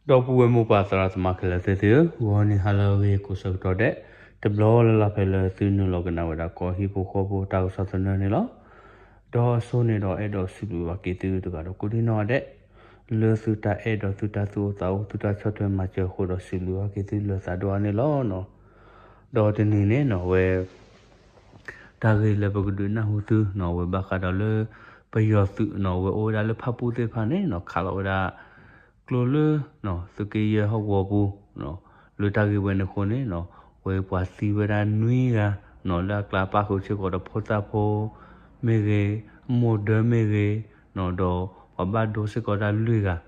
ဒီပုၢ်ဝဲၢ်မိၢ်ပၢ်သရၣ်သမါခဲလၢာ်သ့ၣ်ဧၢ, ဂီၤနံၤဟါလၢအဂ့ၤကိးဆၢကတီၢ်ဒဲး, တဘျီလၢ်လၢ်ဖဲလၢသုနုာ်လီၤကနၣ်ဝဲဒၣ်ကီၢ်ဟံၣ်ဖိဃီဖိတၢ်ကစီၣ်သနၢၣ်န့ၣ်လီၤ. ဒီးအဆိန့ၣ်ဒီးအဲၣ်ဒိးစံးဘျုးဘၣ်က့ၤသုတဂၤဒီးကိးဒံနီၢ်ဂၤဒဲး, လၢသုတၢ်အဲၣ်ဒီးသုတၢ်သူၣ်အိၣ်သးအိၣ် သုတၢ်ဆီၣ်ထွဲမၤစၢၤအဃိဒီးစံးဘျုးဘၣ်က့ၤသုလၢသးဒိၣ်အါန့ၣ်လီၤ. ဒီးတနံၤန့ၣ်နီၢ်ဝဲ တၢ်ဂ့ၢ်လၢပကဒုးနၢ်ဟူသုနီၢ် အဝဲဘၣ်ဃးဒီးလၢ ပယီၤသုးနီၢ် အဝဲအိၣ်ဝဲဒၣ်လၢဖၣ်ပူၣ်သ့ၣ်တဖၣ်န့ၣ်နီၢ် ခးလီၤဝဲဒၣ် ကျိလၢ သုးက့ယဲၢ်ဟီၣ်ကဝီၤပူၤ လၢတၢ်ဂ့ၢ်ဝဲန့ၣ်အဃိန့ၣ်နီၢ် ဝဲပှၤသံဝဲဒၣ်နွံဂၤနီၢ် လၢအကျါပၣ်ဃုာ်စ့ၢ်ကီးဒီးဖိသၣ်ဖိမ့ၢ်ဂ့ၤ, မိၢ်ဒၢမ့ၢ်ဂ့ၤနီၢ် ဒီးပှၤဘၣ်ဒိစ့ၢ်ကီးဒၣ်လွံၢ်ဂၤ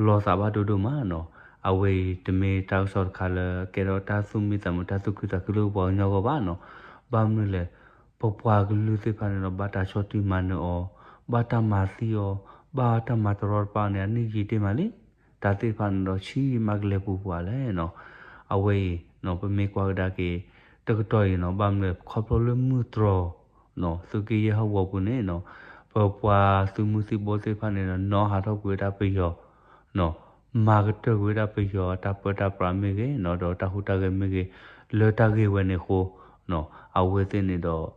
လီၤသးဘၣ်ဒိဒိၣ်မးနီၢ်. အဝဲအံၤတမ့ၢ်တၢ်ကစီၣ်တခါလၢ ကဲထီၣ်တၢ်သူၣ်မံသးမုာ်တၢ်သူၣ်ခုသးခုလၢပပှၤကညီအဂီၢ်ဘၣ်နီၢ်. ဘၣ်မနုၤလဲၣ် ပပှၤကလုာ်သ့ၣ်တဖၣ်န့ၣ်ဒီး ဘၣ်တၢ်ဆီၣ်တံၢ်မၤနၢၤအီၤ, ဘၣ်တၢ်မၤသံအီၤ, ဘၣ်တၢ်မၤတရီတပါအီၤန့ၣ် အနံၣ်ယံာ်တ့ၢ်မးလံ. တၢ်သ့ၣ်တဖၣ်န့ၣ်ဒီးဆံးမးကလဲၤပူၤပှၤလဲၣ်နီၢ်. အဝဲအံၤနီၢ် ပမ့ၢ်ကွၢ်ကဒါက့ၤ တကတီၢ်အံၤနီၢ် ဘၣ်မနုၤလဲၣ် ခီဖျိလၢမုၢ်တြီၤ သုးက့ယဲၢ်ဟီၣ်ကဝီၤပူၤန့ၣ်နီၢ် ပပှၤသုးမုၢ်သံၣ်ဘိသ့ၣ်တဖၣ်န့ၣ်ဒီး နီၣ်ဟးထီၣ်ကွံာ်ဝဲဒၣ်ပယီၤ မၤကတၢၢ်ကွံာ်ဝဲဒၣ်ပယီၤအတၢ်ပၢတၢ်ပြးမ့ၢ်ဂ့ၤနီၢ် ဒီးတၢ်ဟူးတၢ်ဂဲၤမ့ၢ်ဂ့ၤ လၢတၢ်ဂ့ၢ်ဝဲန့ၣ်အဃိ အဝဲသ့ၣ်န့ၣ်ဒီး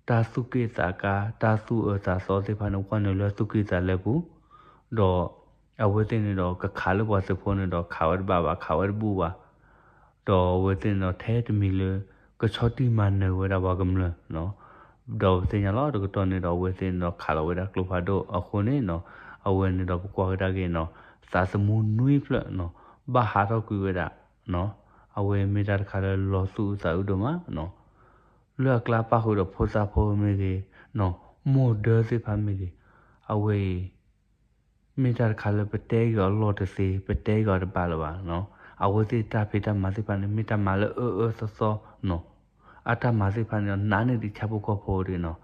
တၢ်သူၣ်က့ၣ်သးကါ တၢ်သူၣ်အၢသးသီသ့ၣ်တဖၣ်န့ၣ် ကွၢ်နုာ်လၢသူၣ်ကံၢ်သးလဲပူၤ ဒီး အဝဲသ့ၣ်န့ၣ်ဒီး ကခးလၢပှၤသုးဖိန့ၣ်ဒီး ခးဝဲတဘၣ်ဘၣ် ခးဝဲတဘူၣ်ဘၣ် ဒီးအဝဲသ့ၣ်န့ၣ်ဒီး ထဲတမံၤလၢ ကဆီၣ်တံၢ်မၤနၢၤဝဲဒၣ်ပှၤကမျၢၢ် ဒီးပသ့ၣ်ညါလီၤ တကတီၢ်န့ၣ်ဒီး အဝဲသ့ၣ်န့ၣ်ဒီး ခးလီၤဝဲဒၣ်ကျိဖးဒိၣ်အဃိန့ၣ်နီၢ် အဝဲန့ၣ်ဒီး ပကွၢ်ကဒါက့ၤနီၢ် သးသမူနွံဖျၢၣ်နီၢ် ဘၣ်ဟးထီၣ်ကွံာ်ဝဲဒၣ် အဝဲမ့ၢ်တၢ်တခါလၢလီၤသူၣ်အုးသးအုးဒိၣ်မး လၢအကျါပၣ်ဃုာ်ဒီးဖိသၣ်ဖိမ့ၢ်ဂ့ၤ, မိၢ်ဒၢသ့ၣ်တဖၣ်မ့ၢ်ဂ့ၤ, အဝဲအံၤ မ့ၢ်တၢ်တခါလၢပတဲအီၤအလီၢ်တသ့, ပတဲအီၤတဘၣ်လၢၤဘၣ်. အဝဲသ့ၣ်တၢ်ဖံးတၢ်မၤသ့ၣ်တဖၣ်န့ၣ် မ့ၢ်တၢ်မၤလၢအအၢအၢသီသီနီၤ, အတၢ်မၤသ့ၣ်တဖၣ်န့ၣ်ဒီး နးန့ၢ်ဒံးဆၣ်ဖိကီၢ်ဖိဒံးနီၤ.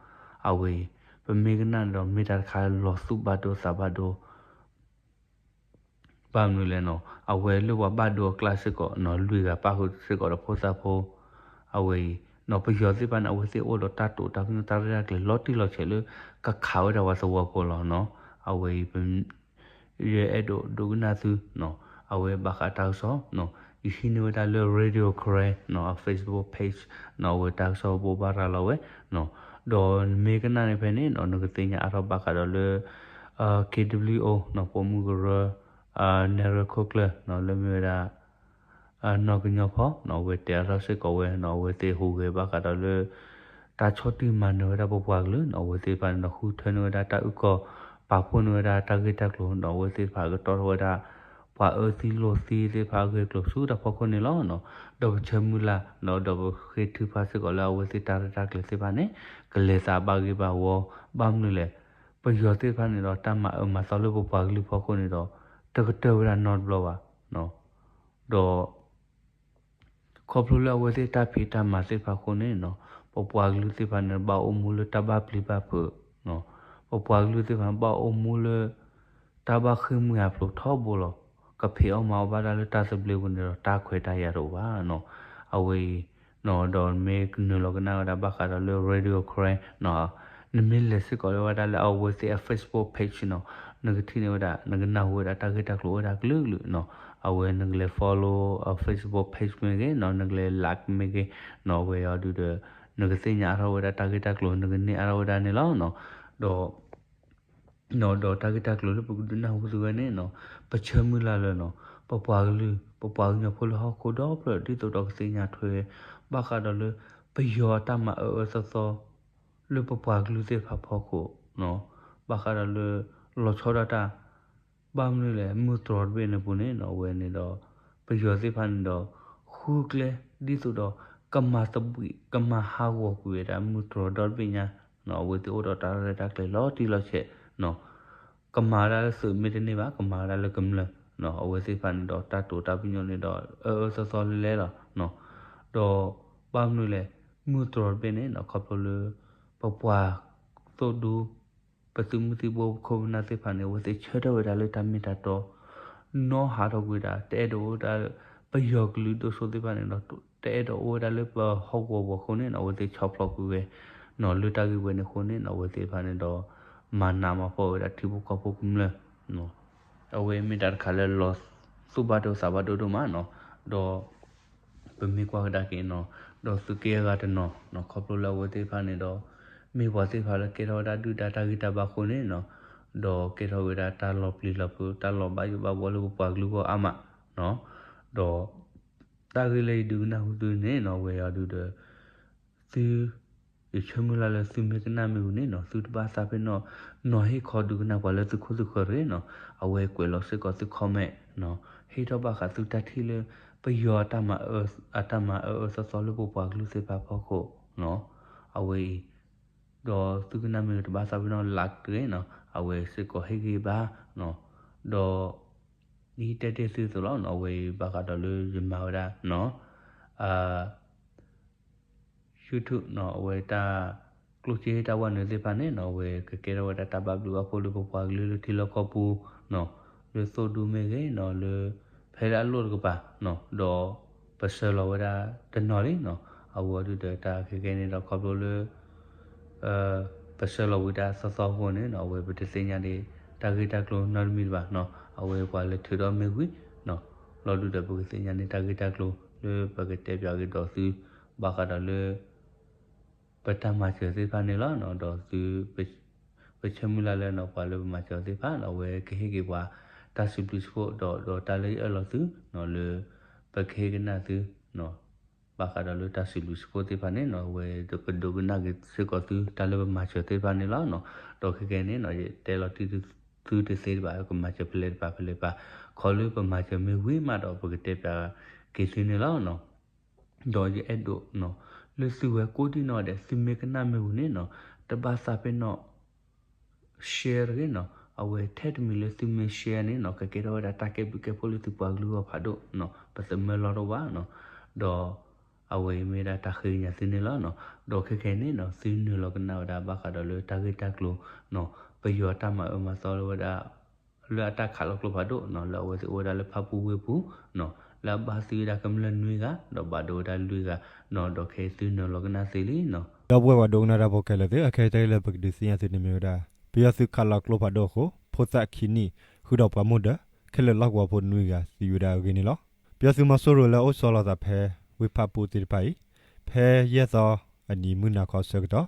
အဝဲအံၤ ပမ့ၢ်ကနၣ်န့ၣ်ဒီး မ့ၢ်တၢ်တခါလၢလီၤသူၣ်ဘၣ်ဒိသးဘၣ်ဒိ ဘၣ်မနုၤလဲၣ်နီၤ, အဝဲလၢပှၤဘၣ်ဒိအကျါစ့ၢ်ကီးနီၤ, လွံၢ်ဂၤပၣ်ဃုာ်စ့ၢ်ကီးဒီးဖိသၣ်ဖိ, အဝဲအံၤနီၤ ပယီၤသ့ၣ်တဖၣ်န့ၣ် အဝဲသ့ၣ်အိၣ်ဒီးတၢ်တိာ်တၢ်ပညိၣ်တၢ်ရဲၣ်တၢ်ကျဲၤလီၤတံၢ်လီၤဆဲးလၢ ကခးဝဲဒၣ်ပှၤသဝီဖိလီၤနီၤ. အဝဲအံၤ ယအဲၣ်ဒိးဒိကနၣ်သုနီၤ, အဝဲဘၣ်ဃးတၢ်ကစီၣ်နီၤ, ယဟံးန့ၢ်ဝဲဒၣ်လၢ Radio Karen နီၤ အ Facebook page နီၤ, အဝဲတၢ်ကစီၣ်ဘိးဘၣ်ရၤလီၤဝဲနီၤ, ဒီးနမ့ၢ်ကနၣ်န့ၣ်ဖဲန့ၣ်နီၤ နကသ့ၣ်ညါအါထီၣ်ဘၣ်ဃးဒီးလၢ KWO နီၤ ပိာ်မုၣ်ကရၢ နဲၣ်ရွဲၣ်ခိၣ်ကျၢၢ်နီၤ လၢမ့ၢ်ဝဲဒၣ် နီၢ်ကညီဖီနီၤ အဝဲတဲအါထီၣ်စ့ၢ်ကီးဝဲနီၤ, အဝဲသ့ၣ်ဟူးဂဲၤဘၣ်ဃးဒီးလၢ တၢ်ဆီၣ်တံၢ်မၤနၢၤဝဲဒၣ်ပပှၤကလုာ်နီၤ, အဝဲသ့ၣ်တဖၣ်န့ၣ်ဒီး ဃုထၢန့ၢ်ဝဲဒၣ်တၢ်အုၣ်ကီၤ ပာ်ဖှိၣ်န့ၢ်ဝဲဒၣ်တၢ်ဂ့ၢ်တၢ်ကျိၤနီၤ, အဝဲသ့ၣ်တဖၣ်ကတီၢ်ထီၣ်ဝဲဒၣ် ပှၤအၢသံလိာ်သံသ့ၣ်တဖၣ်အဂ့ၢ်အကျိၤဆူတၢ်ဖီခိၣ်န့ၣ်လီၤ. ဒီးပဆၢမုၢ်လၢ်နီၤ, ဒီးပဃ့ထုကဖၣ်စ့ၢ်ကီးလၢအဝဲသ့ၣ်တၢ်ရဲၣ်တၢ်ကျဲၤသ့ၣ်တဖၣ်န့ၣ် ကလဲၤသးဘၣ်ဂ့ၤဘၣ်ဝီ, ဘၣ်မနုၤလဲၣ် ပယီၤသ့ၣ်တဖၣ်န့ၣ်ဒီး တၢ်မၤအၢမၤသီလၢပပှၤကလုာ်ဖီခိၣ်န့ၣ်ဒီး တကတၢၢ်ဝဲဒၣ်နီတဘျီဘၣ်. ဒီး ခီဖျိလၢအဝဲသ့ၣ်တၢ်ဖံးတၢ်မၤသ့ၣ်တဖၣ်အဃိန့ၣ်နီၤ, ပပှၤကလုာ်သ့ၣ်တဖၣ်န့ၣ် ဘၣ်အိၣ်မူလၢတၢ်ဘၣ်ပျံၤဘၣ်ဖုး, ပပှၤကလုာ်သ့ၣ်တဖၣ်န့ၣ် ဘၣ်အိၣ်မူလၢ တၢ်ဘၣ်ဃ့ၢ်မှံဟးဖျိးထီဘိလီၤ. ကဖံးအီၣ်မၤအီၣ်ဘၣ်ဒၣ်လၢတၢ်သဘျ့ပူၤန့ၣ်ဒီး တၢ်ခွဲးတၢ်ယာ်တအိၣ်ဘၣ်နီၤ. အဝဲအံၤ ဒီးမ့ၢ်ကနုာ်လီၤကနၣ်ဝဲဒၣ်ဘၣ်ဃးဒီးလၢ Radio Karen နီၤ, နမ့ၢ်လဲၤစ့ၢ်ကီးလၢဝဲဒၣ်လၢအဝဲသ့ၣ်အ Facebook page နီၤ, နကထံၣ်န့ၢ်ဝဲဒၣ် နကနၢ်ဟူဝဲဒၣ်တၢ်ဂ့ၢ်တၢ်ကျိၤအိၣ်ဝဲဒၣ်ကလုာ်ကလုာ်နီၤ. အဝဲနကလဲၤ follow အ Facebook page မ့ၢ်ဂ့ၤနီၤ, နကလဲၤ like မ့ၢ်ဂ့ၤနီၤ, အဝဲအံၤဒုးဒီး နကသ့ၣ်ညါအါထီၣ်ဝဲဒၣ်တၢ်ဂ့ၢ်တၢ်ကျိၤ နကန့ၢ်အါထီၣ်ဝဲဒၣ်န့ၣ်လီၤနီၤ. ဒီး ဒီးတၢ်ဂ့ၢ်တၢ်ကျိၤလၢပကဒုးနၢ်ဟူသုဝဲန့ၣ်နီၤ, ပဆၢမုၢ်လၢ်လၢနီၤ, ပပှၤကလုာ် ပပှၤကညီဖိလၢဟီၣ်ခိၣ်ဒီဖျၢၣ် ဒ်သိးဒီးကသ့ၣ်ညါထွဲ ဘၣ်ဃးဒီးလၢ ပယီၤအတၢ်မၤအၢအၢသီသီ လၢပပှၤကလုာ်သ့ၣ်တဖၣ်ဖီခိၣ်နီၤ, ဘၣ်ဃးဒီးလၢ လီၤဆီဒၣ်တၢ် ဘၣ်မနုၤလဲၣ် မုၢ်တြီၤတဘ့ၣ်န့ၣ်ပူၤန့ၣ်နီၤ, အဝဲန့ၣ်ဒီး ပယီၤသ့ၣ်တဖၣ်န့ၣ်ဒီး ဃုကျဲ ဒ်သိးဒီး ကမၤသဘှံး ကမၤဟးဂီၤကွံာ်ဝဲဒၣ် မုၢ်တြီၤဒီတဘ့ၣ်ညါနီၤ, အဝဲသ့ၣ်အိၣ်ဒီးတၢ်ရဲၣ်တၢ်ကျဲၤလီၤတံၢ်လီၤဆဲးနီၤ, ကမၤဝဲဒၣ်လၢသုးမ့ၢ်တန့ၢ်ဘၣ် ကမၤဝဲဒၣ်လၢကမျၢၢ်နီၤ, အဝဲသ့ၣ်တဖၣ်န့ၣ်ဒီး တၢ်တိာ်တၢ်ပညိၣ်န့ၣ်ဒီး အၢအၢသီသီလဲၤလဲၤလီၤနီၤ, ဒီး ဘၣ်မနုၤလဲၣ် မုၢ်တြီၤတဘ့ၣ်န့ၣ်နီၤ, ခီဖျိလၢ ပပှၤ သိၣ်ဒူ ပသုးမုၢ်သံၣ်ဘိပခိၣ်ပနၢ်သ့ၣ်တဖၣ်န့ၣ် အဝဲသ့ၣ်ဆၢထၢၣ်ဝဲဒၣ်လၢတၢ်မ့ၢ်တၢ်တီ နီၢ်ဟးထီၣ်ကွံာ်ဒၣ် တအဲၣ်ဒိးအိၣ်ဝဲဒၣ်လၢ ပယီၤကလုာ်ဒိၣ်စိသ့ၣ်တဖၣ်န့ၣ်ဒီး တအဲၣ်ဒိးအိၣ်ဝဲဒၣ်လၢပဟီၣ်ကဝီၤပူၤအဃိန့ၣ်နီၤ, အဝဲသ့ၣ်ဆီၣ်ဖျိးကွံာ်ဝဲနီၤ, လၢတၢ်ဂ့ၢ်ဝဲန့ၣ်အဃိန့ၣ်နီၤ, အဝဲသ့ၣ်တဖၣ်န့ၣ်ဒီး မၤနးမၤဖှီၣ်ဝဲဒၣ်ထံဖိကီၢ်ဖိကမျၢၢ် အဝဲမ့ၢ်တၢ်တခါလၢလီၤ သူၣ်ဘၣ်ဒိသးဘၣ်ဒိဒိၣ်မးနီၤ, ဒီး ပမ့ၢ်ကွၢ်ကဒါက့ၤနီၤ, ဒီးသုးက့အဂၤတနီၤနီၤ ခီဖျိလၢအဝဲသ့ၣ်တဖၣ်န့ၣ်ဒီး မ့ၢ်ပှၤသ့ၣ်တဖၣ်လၢကဲထီၣ်ဝဲဒၣ်ဒုၣ်ဒါတၢ်ဂံၢ်တၢ်ဘါအဃိန့ၣ်နီၤ, ဒီးကဲထီၣ်ဝဲဒၣ်တၢ်လီၤပျံၤလီၤဖုး တၢ်လီၤဘၣ်ယိၣ်ဘၣ်ဘှီလၢပပှၤကလုာ်အဂီၢ်အါမးနီၤ, ဒီး တၢ်ဂ့ၢ်လၢယဒုးကနၣ်ဃုာ်သုန့ၣ်နီၤ အဝဲအံၤဒုးဒီး သု ယဆၢမုၢ်လၢ်လၢသုမ့ၢ်ကနၣ်မ့ၢ်ဝံၤန့ၣ်နီၤ သုတဘၣ်သးပ့ၤနီၣ် နီၤဟ့ၣ်ခီဒုးကနၣ်ပှၤလၢသုခိၣ်သုဃၢၤတဂ့ၤနီၤ, အဝဲကွဲးလီၤစ့ၢ်ကီးသု comment နီၤ, ဟ့ၣ်ထီၣ်ဘၣ်ဃးသုတၢ်ထံၣ်လၢ ပယီၤအတၢ်မၤအၢအၢသီသီလၢပပှၤကလုာ်သ့ၣ်တဖၣ်အဖီခိၣ်နီၤ, အဝဲအံၤ ဒီးသုကနၣ်မ့ၢ်တဘၣ်သးပ့ၤနီၣ် like တဂ့ၤနီၤ, အဝဲစ့ၢ်ကီးဟ့ၣ်ဂံၢ်ဘါနီၤ, ဒီး ဒ်တဲတ့ၢ်သုသိးလီၤနီၤ, အဝဲအံၤဘၣ်ဃးဒီးလၢယမၤဝဲဒၣ်နီၤ YouTube နီၤ, အဝဲတၢ်ကျိၣ်စ့တၢ်ဝဲနုာ်သ့ၣ်တဖၣ်န့ၣ်နီၤ အဝဲကကဲထီၣ်ဝဲဒၣ်တၢ်ဘၣ်ဘျုးဘၣ်ဖှိၣ်လၢပပှၤကလုာ်လၢထံလီၢ်ကီၢ်ပူၤနီၤ, လၢသိၣ်ဒူမ့ၢ်ဂ့ၤနီၤ, လၢ ဖဲလၢအလိၣ်တကပၤနီၤ, ဒီးပဆှၢလီၤဝဲဒၣ်တနီၤလံနီၤ, အဝဲအံၤဒုးဒီးတၢ်ခဲကဲန့ၣ်ဒီးခီဖျိလၢ ပဆှၢလီၤဝံၤတၢ်သီသီအဃိန့ၣ်နီၤ, အဝဲပတသ့ၣ်ညါဒံး တၢ်ဂ့ၢ်တၢ်ကျိၤနီတမံၤတဘၣ်နီၤ, အဝဲပှၤလဲၤထုးထီၣ်မ့ၢ်ဝံၤနီၤ, လီၤဒုးဒီးပကသ့ၣ်ညါန့ၣ် တၢ်ဂ့ၢ်တၢ်ကျိၤလၢပကတဲပၠးက့ၤဒီးသု ဘၣ်ဃးဒီးလၢ ပတၢ်မၤစၢၤသ့ၣ်တဖၣ်န့ၣ်လီၤနီၤ, ဒီးသု ပဆၢမုၢ်လၢ်လၢနီၤ ပှၤလၢပမၤစၢၤသ့ၣ်တဖၣ်နီၤ အဝဲကဟ့ၣ်က့ၤပှၤ တၢ်စံးဘျုးစံးဖှိၣ်ဒီး ဒီးတၢ်လၢယအၢၣ်လီၤသုနီၤ လၢ ပကဟ့ၣ်ကနၣ်သုနီၤ, ဘၣ်ဃးဒီးလၢတၢ်စံးဘျုးစံးဖှိၣ်သ့ၣ်တဖၣ်န့ၣ်နီၤ အဝဲကဒိကနၣ်က့ၤစ့ၢ်ကီးသု တၢ်လၢပမၤစၢၤသ့ၣ်တဖၣ်န့ၣ်လီၤနီၤ, ဒီးခဲကဲန့ၣ်နီၤ ယတဲလီၤတံၢ်သုတသ့တဘၣ် ကမၤစၢၤဖဲလဲၣ်တပၤဖဲလဲၣ်တပၤ, ခီလၢပမၤစၢၤမ့ၢ်ဝံၤမးဒီး ပကတဲပၠးက့ၤသုန့ၣ်လီၤနီၤ. ဒီးယအဲၣ်ဒိးနီၤ လၢသုဝဲကိးဒံနီၢ်ဒဲး သုမ့ၢ်ကနၣ်မ့ၢ်ဝံၤန့ၣ်နီၤ တဘၣ်သးပ့ၤနီၣ် share တဂ့ၤနီၤ, အဝဲထဲတမံၤလၢသုမ့ၢ် share န့ၣ်နီၤ ကကဲထီၣ်ဝဲဒၣ်တၢ်ကဲဘျုးကဲဖှိၣ်လၢသုပှၤကလုာ်အဂီၢ်ဖးဒိၣ်နီၤ, ပသမၢလီၤတအိၣ်ဘၣ်နီၤ, ဒီး အဝဲအံၤမ့ၢ်ဒၣ်တၢ်ဃ့ကညးသုန့ၣ်လီၤနီၤ, ဒီးခဲကဲန့ၣ်နီၤ သုနုာ်လီၤကနၣ်ဝဲဒၣ်ဘၣ်ဃးဒီးလၢတၢ်ဂ့ၢ်တၢ်ကျိၤနီၤ ပယီၤတၢ်မၤအၢမၤသီလၢဝဲဒၣ် လၢအတၢ်ခးလီၤကျိဖးဒိၣ်နီၤ လၢအဝဲသ့ၣ်အိၣ်ဝဲဒၣ်လၢဖၣ်ပူၣ်ဝ့ၢ်ပူၤနီၤ လၢအဘၣ်သံဝဲဒၣ်ကမျၢၢ်နွံဂၤ ဒီးဘၣ်ဒိဝဲဒၣ်လွံၢ်ဂၤနီၤ ဒီးခဲအံၤသုနုာ်လီၤကနၣ်သ့လံနီၤ. ဒီပုၢ်ဝဲၢ်ပှၤဒိကနၣ်တၢ်ဖိခဲလၢာ်သ့ၣ် အခဲအံၤတၢ်ဂ့ၢ်လၢပကဒုးသ့ၣ်ညါသုန့ၣ်မ့ၢ်ဝဲဒၣ် ပယီၤသုးခးလီၤကျိဖးဒိၣ်အဃိ ဖိသၣ်ခံနံၣ် ဃုာ်ဒီးပှၤမိၢ်ဒၢး ခဲလၢာ်လီၢ်ကဝီၤဖိနွံဂၤသံဝဲဒၣ်အဂ့ၢ်န့ၣ်လီၤ. ပယီၤသုးမီၤစိရိၤလၢအအိၣ်ဆီလီၤသးဖဲ ဝ့ၢ်ဖၣ်ပူၣ်သ့ၣ်တဖၣ်အံၤ ဖဲယဲၢ်သီအနံၤမုၢ်နၤခီအဆၢကတီၢ်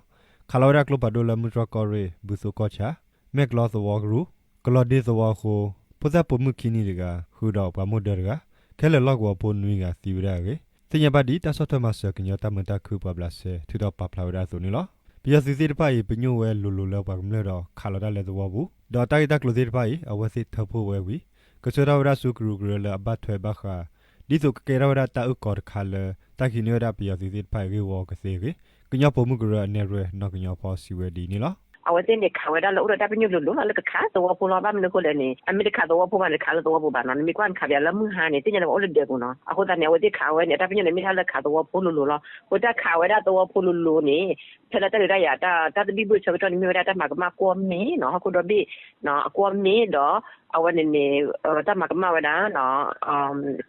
ခးလီၤဝဲဒၣ်ကျိဖးဒိၣ်လၢမုၢ်တြီၢ်ကီၢ်ရ့ၣ် ဘုသိၣ်ကီၢ်ဆၣ် မဲၢ်ကျီသဝီကရူၢ် ကလီၤဒ့သဝီအဃိ ဖိသၣ်ပိာ်မုၣ်ခံနံၣ်တဂၤ ဃုာ်ဒီးပှၤမိၢ်ဒၢးတဂၤ ခဲလၢာ်လီၢ်ကဝီၤဖိနွံဂၤသံဝဲဒၣ်အဂ့ၢ် သ့ၣ်ညါဘၣ်ဒ်တၢ်ဆီၣ်ထွဲမၤစၢၤကညီတၢ်မုာ်တၢ်ခုၣ်ပှၤဘျးစဲ ထုးထီၣ်ပာ်ဖျါဝဲဒၣ်အသိးန့ၣ်လီၤ. ပယီၤသုးသ့ၣ်တဖၣ်အံၤ ပညိၣ်ဝဲလိၤလိၤလၢပှၤကမျၢၢ်ဒီးခးလီၤတၢ်လၢသဝီပူၤ ဒီးတၢ်ဂ့ၢ်တၢ်ကျိၤသ့ၣ်တဖၣ်အံၤ အဝဲသ့ၣ်ထၢဖှိၣ်ဝဲဝံၤ ကဆှၢထီၣ်ဝဲဒၣ်ဆူကရူၢ်ကရၢလၢအဘၣ်ထွဲဘၣ်ဃး ဒ်သိးကကဲထီၣ်ဝဲဒၣ်တၢ်အုၣ်ကီၤတခါလၢ တၢ်ဟံးန့ၢ်ဝဲဒၣ်ပယီၤသုးသ့ၣ်တဖၣ်အံၤအဂ့ၢ်ဝီကသ့အဂ့ၢ် ကညီပိာ်မုၣ်ကရၢအနဲၣ်ရွဲၣ်နီၢ်ကညီဖီစံးဝဲဒ်အံၤန့ၣ်လီၤ. အဝဲသ့ၣ်န့ၣ်ခးဝဲဒၣ်လၢအိၣ်ဒီးတၢ်ပညိၣ်လိၤလိၤလီၤ လၢကခးသဝီဖိလီၤ. ဘၣ်မနုၤအဃိလဲၣ်န့ၣ် အမ့ၢ်တခးသဝီဖိဘၣ်န့ၣ် တခးလၢသဝီပူၤဘၣ်နီၤ. နမ့ၢ်ကွၢ်နခးပယီၤလၢမုၢ်ဟါန့ၣ် သ့ၣ်ညါလၢပှၤအိၣ်လၢဒၢးပူၤနီၤ. အဃိသတးန့ၣ် အဝဲသ့ၣ်ခးဝဲန့ၣ် အတၢ်ပညိၣ်န့ၣ် မ့ၢ်တၢ်လၢခးသဝီဖိလိၤလိၤလီၤ. အဃိတၢ်ခးဝဲဒၣ်သဝီဖိလိၤလိၤန့ၣ် ဖဲလၢတၢ်ဒုးတၢ်ယၤ တၢ်သဘံၣ်ဘုၣ်ဆၢကတီၢ်န့ၣ် မ့ၢ်ဝဲဒၣ်တၢ်မၤကမၣ်ကွီၢ်မ့ၢ်နီၤ ဟီၣ်ခိၣ်ဒီဘ့ၣ် အကွီၢ်မ့ၢ်ဒီး အဝဲန့ၣ်န့ၣ် တၢ်မၤကမၣ်ဝဲဒၣ်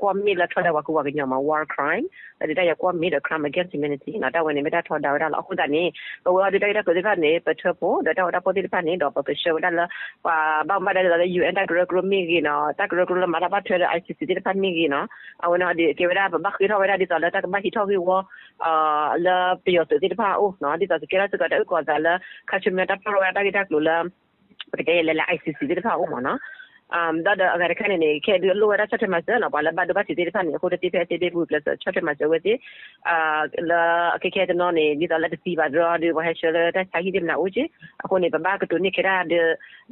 ကွီၢ်မ့ၢ်လၢထီဒါပှၤကူပှၤကညီမး war crime တၢ်ဒုးတၢ်ယၤကွီၢ်မ့ၢ်ဒီး crime against humanity နီၤ တၢ်ဝဲန့ၣ်မ့ၢ်တၢ်ထီဒါဝဲဒၣ်လီၤ. အဃိသတးန့ၣ် ပဝဲအီၤဒုးတၢ်ဂ့ၢ်တၢ်ကျိၤသ့ၣ်တဖၣ်န့ၣ် ပထၢဖှိၣ် ဒီးတၢ်ဝဲဒၣ်ဖိသ့ၣ်တဖၣ်န့ၣ် ဒီးပကဆှၢဝဲဒၣ်လၢ ပှၤဘၣ်မူဘၣ်ဒါဒ်သိးလၢ ယူၣ်အဲၣ် တၢ်ကရၢကရိမ့ၢ်ဂ့ၤနီၤ တၢ်ကရၢကရိလၢမၤတၢ်ဘၣ်ထွဲဒီး ICC သ့ၣ်တဖၣ်မ့ၢ်ဂ့ၤနီၤ အဝဲန့ၣ်အီၤဒုးကဲဝဲဒၣ် ပဘၣ်ဃ့ထီၣ်ဝဲဒၣ်ဒ်သိးလၢတၢ်ကဘၣ်ဟံးထီၣ်ဂ့ၢ်ဝီ လၢပယီၤသုးသ့ၣ်တဖၣ်အအိၣ်နီၤ ဒ်သိးကကဲထီၣ်စ့ၢ်ကီးတၢ်အုၣ်ကီၤသးလၢ ခါဆူညါတၢ်ပျီဝဲဒၣ်တၢ်ဂ့ၢ်တၢ်ကျိၤလၢ ပကတဲလဲၤလၢ ICC သ့ၣ်တဖၣ်အအိၣ်မးနီၤ ဒီးဒီးအဂၤတခါန့ၣ်န့ၣ် ခဲအံၤဒုးအလိၣ်ဝဲဒၣ်ဆီၣ်ထွဲမၤစၢၤနီၤ ပှၤလၢဘၣ်ဒိဘၣ်ထံးသ့ၣ်တဖၣ်န့ၣ် အဃိတသ့ဖဲအသ့ဘ့ၣ်ပူၤ ပျဲဆီၣ်ထွဲမၤစၢၤဝဲသ့ၣ် လၢအခဲခဲတနီၤန့ၣ် ဒ်သိးလၢတသံဘၣ်တရီဒီး ပှၤဟဲဆှၢလၢတၢ်ဆါဟံၣ်သ့ၣ်မနုၤအိၣ်က့ အဃိန့ၣ် ပဘၣ်ကတိၤန့ၢ်ခဲဒၣ်ဒီး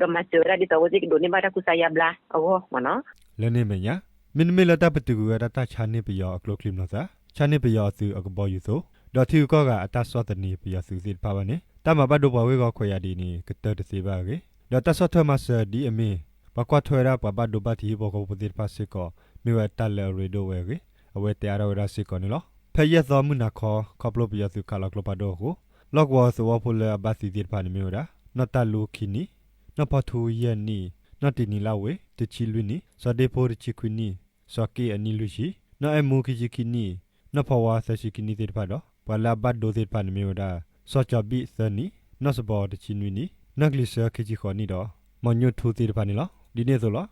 ဒီးမၤစၢၤဝဲဒၣ်ဒ်သိးအဝဲသ့ၣ်ကဒိးန့ၢ်ဘၣ်တၢ်ကူစါယါဘျါအဂီၢ်မးနီၤ လၢန့ၣ်အမဲာ်ညါ မ့တမ့ၢ်လၢတၢ်ပတုာ်ကွံာ်ဝဲဒၣ်တၢ်ဆါန့ၢ်ပယီၤအကျိချံမျိာ်သၣ်, ဆါန့ၢ်ပယီၤအသုးအကဘီယူၤအသိး, ဒီးထံဂုၤကီၢ်ဂၤအတၢ်ဆီၣ်သနံးပယီၤသုးသ့ၣ်တဖၣ်ဘၣ်န့ၣ် တၢ်မၤဘၣ်ဒိပှၤဂ့ၢ်ဂီၢ်ခွဲးယာ်ဒ်အံၤန့ၣ် ကတၢၢ်တသ့ဘၣ်အဂ့ၢ်, ဒီးတၢ်ဆီၣ်ထွဲမၤစၢၤဒ်အမ့ၢ် ပှၤကွၢ်ထွဲဝဲဒၣ်ပှၤဘၣ်ဒိဘၣ်ထံးဟံၣ်ဖိဃီဖိသ့ၣ်တဖၣ်စ့ၢ်ကီး မ့ၢ်ဝဲတၢ်လၢအရ့ဒိၣ်ဝဲအဂ့ၢ် အဝဲတဲအါထီၣ်ဝဲဒၣ်စ့ၢ်ကီးန့ၣ်လီၤ. ဖဲယဲၢ်သီမုၢ်နၤခီ ခီဖျိပယီၤသုးခးလီၤကျိဖးဒိၣ်အဃိ လီၢ်ကဝီၤသဝီဖိလၢအဘၣ်သံသ့ၣ်တဖၣ်န့ၣ်မ့ၢ်ဝဲဒၣ် နီၢ်တၢ်လူခံနံၣ်, နီၢ်ဖီထူယဲၢ်နံၣ်, နီၢ်တံၢ်နံၤလၢ်ဝ့ တဆံလွံၢ်နံၣ်, စီၤဒ့ဖိတဆံခွံနံၣ်, စီၤက့အနံၣ်လွံၢ်ဆံ, နီၢ်အဲၣ်မူခံဆံခံနံၣ်, နီၢ်ဖီဝါသၢဆံခံနံၣ်သ့ၣ်တဖၣ်ဒီး ပှၤလၢအဘၣ်ဒိသ့ၣ်တဖၣ်န့ၣ်မ့ၢ်ဝဲဒၣ် စီၤကၠီၤဘံၣ်သၢနံၣ်, နီၢ်စဘီတဆံနွံနံၣ်, နီၢ်ကလံၤဆၢခံဆံဃိးနံၣ်ဒီး မီၤညိၣ်ထူသ့ၣ်တဖၣ်န့ၣ်လီၤ. ဒ်န့ၣ်အသိးလီၤ.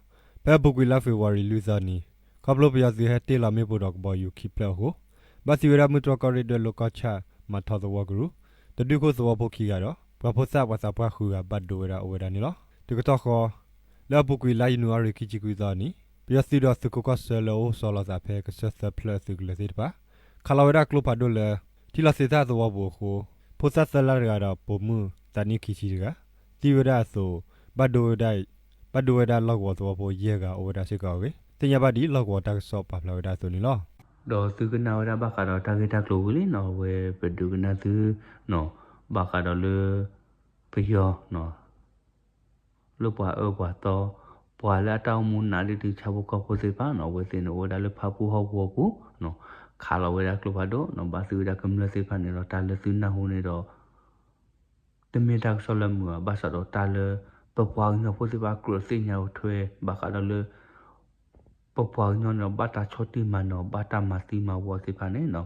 ဖဲအပူၤကွံာ်လါဖ့ၤဘြူၤအါရံၤလွံၢ်သီနံၤ ခီဖျိပယီၤသုးဟဲတ့ၢ်လီၤမ့ၣ်ပိၢ်ဒီးကဘီယူၤခံဖျၢၣ်အဃိ ဘၣ်သံဝဲဒၣ်မုၢ်တြီၢ်ကီၢ်ရ့ၣ်ဒွဲၣ်လိၤကီၢ်ဆၣ် မၤထီသဝီကရူၢ် တဒုခိၣ်သဝီဖိခံဂၤဒီး ပှၤဖိသၣ်ပှၤသးပှၢ်ဃုဂၤဘၣ်ဒိဝဲဒၣ်အိၣ်ဝဲဒၣ်န့ၣ်လီၤ. တကတီၢ်ဃီ လၢအပူၤကွံာ်လါယနူၤအါရံၤခံဆံခွံသီအနံၤ ပယီၤသုးဒီးသုးခိးကီၢ်ဆၢလၢအအိၣ်ဆီလီၤသးဖဲကစၢၢ်သၢဖျၢၣ်အသုးကလၢၤသ့ၣ်တဖၣ် ခးလီၤဝဲဒၣ်ကျိဖးဒိၣ်လၢ ထံလီၤသ့ၣ်သၣ်သဝီပူၤအဃိ ဖိသၣ်သၢလါတဂၤဒီးပိာ်မုၣ်သးနံၣ်ခံဆံတဂၤ သံဝဲဒၣ်အသိး ဘၣ်ဒိဝဲဒၣ် ဘၣ်ဒိဝဲဒၣ်လီၢ်ကဝီၤသဝီဖိယဲၢ်ဂၤအိၣ်ဝဲဒၣ်စ့ၢ်ကီးအဂ့ၢ် သ့ၣ်ညါဘၣ်ဒ်လီၢ်ကဝီၤတၢ်ကစီၣ်ပာ်ဖျါဝဲဒၣ်အသိးန့ၣ်လီၤ. ဒီးသုကနၣ်ဝဲဒၣ်ဘၣ်ဃးဒီးတၢ်ဂ့ၢ်တၢ်ကျိၤဝံၤလံနီၤ အဝဲပဒုးကနၣ်သုနီၤ ဘၣ်ဃးဒီးလၢ ပယီၤ လၢပှၤအၢပှၤသီ ပှၤလၢအတၢ်အိၣ်မူနးဒုးတုၤဆါဖိကီၢ်ဖိသ့ၣ်တဖၣ်နီၤ အဝဲသ့ၣ်န့ၣ်အိၣ်ဝဲဒၣ်လၢဖၣ်ပူၣ်ဟီၣ်ကဝီၤပူၤနီၤ ခးလီၤဝဲဒၣ်ကျိဖးဒိၣ်နီၤ ဘၣ်သံဝဲဒၣ်ကမျၢၢ်သ့ၣ်တဖၣ်န့ၣ်ဒီး တၢ်လၢသုနၢ်ဟူန့ၣ်ဒီး တမ့ၢ်တၢ်ကစီၣ်လၢမုာ်ဘၣ် ဘၣ်ဆၣ်ဒီးတၢ်လၢ ပပှၤကညီဖိသ့ၣ်တဖၣ်ကြၢးသ့ၣ်ညါထွဲ ဘၣ်ဃးဒီးလၢ ပပှၤကညီန့ၣ်ဒီး ဘၣ်တၢ်ဆီၣ်တံၢ်မၤနၢၤ ဘၣ်တၢ်မၤသံမၤဝီသ့ၣ်တဖၣ်န့ၣ်နီၤ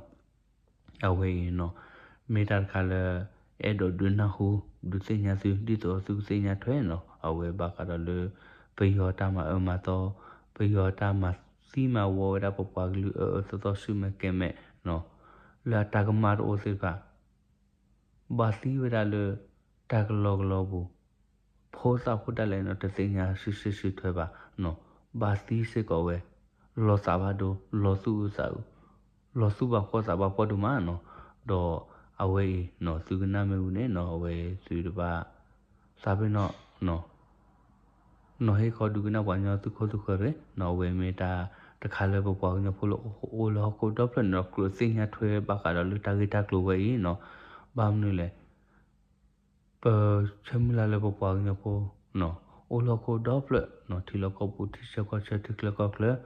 အဝဲအံၤနီၤ မ့ၢ်တၢ်တခါလၢ အဲၣ်ဒိးဒုးနၢ်ဟူ ဒုးသ့ၣ်ညါသု ဒ်သိးသုကသ့ၣ်ညါထွဲနီၤ အဝဲဘၣ်ဃးဒီးလၢ ပယီၤတၢ်မၤအၢမၤသီ ပယီၤတၢ်မၤသံမၤဝီဝဲဒၣ်ပပှၤကလုာ်အၢအၢသီသီဆူမဲာ်ကဲၤမဲာ်နီၤ လၢအတၢ်ကမၣ်တအိၣ်သ့ၣ်တဖၣ် ဘၣ်သံဝဲဒၣ်လၢ တၢ်ကလီကလီပူၤ ဖိသၣ်ဖိဒၣ်လဲာ်န့ၣ် တသ့ၣ်ညါစုစ့စုထွဲဘၣ်နီၤ ဘၣ်သံစ့ၢ်ကီးဝဲ လီၤသးဘၣ်ဒိ လီၤသူၣ်အုးသးအုး လီၤသူၣ်ဘၣ်ဖှီၣ်သးဘၣ်ဖှီၣ်ဒိၣ်မးနီၤ ဒီးအဝဲအံၤနီၤ သုကနၣ်မ့ၢ်ဝံၤန့ၣ်နီၤ အဝဲသုတဘၣ် သးပ့ၤနီၣ် နီၤဟ့ၣ်ခီဒုးကနၣ်ပှၤကညီသုးခိၣ်သုးဃၢၤတဂ့ၤနီၤ အဝဲမ့ၢ်တၢ်တခါလၢပပှၤကညီဖိလၢအိၣ်လၢဟီၣ်ခိၣ်ဒီဖျၢၣ်န့ၣ်ဒီး ကြၢးသ့ၣ်ညါထွဲဘၣ်ဃးဒီးလၢတၢ်ဂ့ၢ်တၢ်ကျိၤဝဲအံၤနီၤ ဘၣ်မနုၤလဲၣ် ပဆၢမုၢ်လၢ်လၢပပှၤကညီဖိ အိၣ်လၢဟီၣ်ခိၣ်ဒီဖျၢၣ်နီၤ ထံလီၢ်ကီၢ်ပူၤ ထံဆၢကီၢ်ဆၢ ထံချၢကီၢ်ချၢ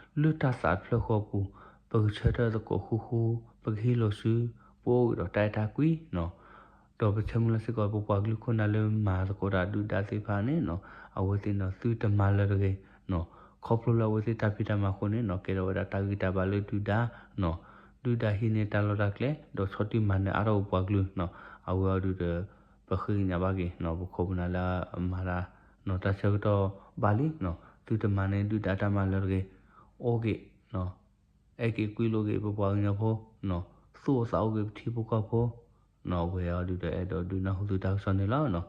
လၢတၢ်သးတဖျၢၣ်ဃီပူၤ ပကဆၢထၢၣ်သကိးဃူဃူ ပကဟံးလိာ်စု ပအိၣ်ဂ့ၤဒီးတၢ်အဲၣ်တၢ်ကွံနီၤ ဒီးပဆၢမုၢ်လၢ်စ့ၢ်ကီး ပပှၤကလုာ်ခိၣ်နၢ်လၢမၤသကိးတၢ်ဒုၣ်ဒါသ့ၣ်တဖၣ်န့ၣ်နီၤ အဝဲသ့ၣ်န့ၣ် သုတမၤလၢၤတဂ့ၤနီၤ ခီဖျိလၢအဝဲသ့ၣ်တၢ်ဖံးတၢ်မၤအဃိန့ၣ်နီၤ ကဲထီၣ်ဝဲဒၣ်တၢ်ဂံၢ်တၢ်ဘါလၢဒုၣ်ဒါနီၤ ဒုၣ်ဒါဟံးန့ၢ်တၢ်လီၢ်တၢ်ကျဲ ဒီးဆီၣ်တံၢ်မၤနၢၤအါထီၣ်ပပှၤကလုာ်နီၤ အဝဲအံၤဒုးဒီး ပဃ့ကညးဘၣ်က့ၤနီၤ ပခိၣ်ပနၢ်လၢအမၤတၢ်နီၤ တၢ်ဆၢကတီၢ်ဘၣ်လံနီၤ သုတမၤန့ၢ်ဒုၣ်ဒါတၢ်မၤလၢၤတဂ့ၤ အိၣ်က့ၤနီၤ အဲၣ်က့ၤကွံလိာ်က့ၤပပှၤကညီဖိနီၤ သူၣ်အိၣ်သးအိၣ်က့ၤပထံဖိကီၢ်ဖိနီၤ အဝဲအံၤဒုးဒီးအဲၣ်ဒိးဒုးနၢ်ဟူသုတၢ်ကစီၣ်န့ၣ်လီၤနီၤ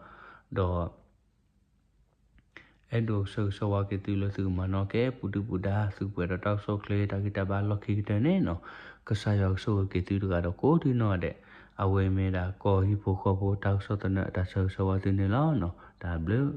ဒီး အဲၣ်ဒိးဆၢဂ့ၤဆၢဝါက့ၤသုလၢသုကမၤနီၣ်ကဲ ပူၤဒုၣ်ပူၤဒါ သုကပှဲၤဒီးတၢ်ကစီၣ်ချ့ တၢ်ဂံၢ်တၢ်ဘါလီၢ်ခံကတၢၢ်န့ၣ်နီၤ ကစၢ်ယွၤကဆိၣ်ဂ့ၤက့ၤသုတဂၤဒီးကိးဒုနီၢ်ဂၤဒဲး အဝဲမ့ၢ်ဒၣ်ကီၢ်ဟံၣ်ဖိဃီဖိတၢ်ကစီၣ်သနၢၣ် တၢ်ဆၢဂ့ၤဆၢဝါသုန့ၣ်လီၤနီၤ တၢ်ဘျုး